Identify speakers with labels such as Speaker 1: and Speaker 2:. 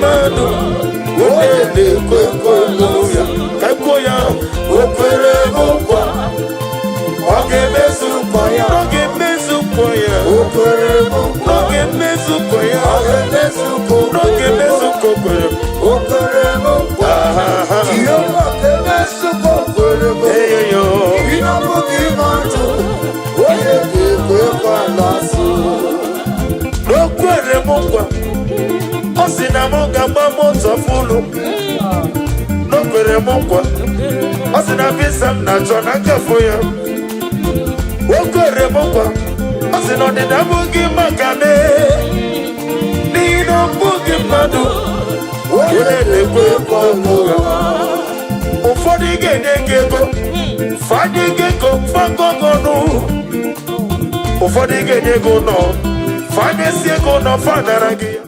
Speaker 1: mmadụ, onye na-ekwe nkwa ya. Ka kwuo ya.
Speaker 2: O kwere m nkwa, ọ ga-emezu nkwa ya.
Speaker 1: Ọ ga-emezu nkwa ya.
Speaker 2: O kwere m nkwa,
Speaker 1: Ọ ga-emezu nkwa ya.
Speaker 2: ọ ga-emezu nkwa.
Speaker 1: Ọ ga-emezu nkwa o kwere m.
Speaker 2: O kwere m nkwa,
Speaker 1: Ahaha.
Speaker 2: Jehova ga-emezu nkwa o kwere m.
Speaker 1: Eyoyo.
Speaker 2: Ị na-abụghị mmadụ, onye ga-ekwe nkwa n'azụ.
Speaker 1: Na o kwere m nkwa, ọ sị na m ga-agba moto fụlụ. Na o kwere m nkwa, ọ sị na visa m na-achọ na nkafụ ya. O kwere m nkwa, ọ sị na ọdịda abụghị maka m, n'ihi na ọ bụghị mmadụ, onye na-ekwe nkwa ụgha. Ụfọdụ ga-enye gị ego, fanye gị ego fagọgọnụ. Ụfọdụ ga-enye gị ụlọ, fanyesi ego ụlọ, fanara gị ya.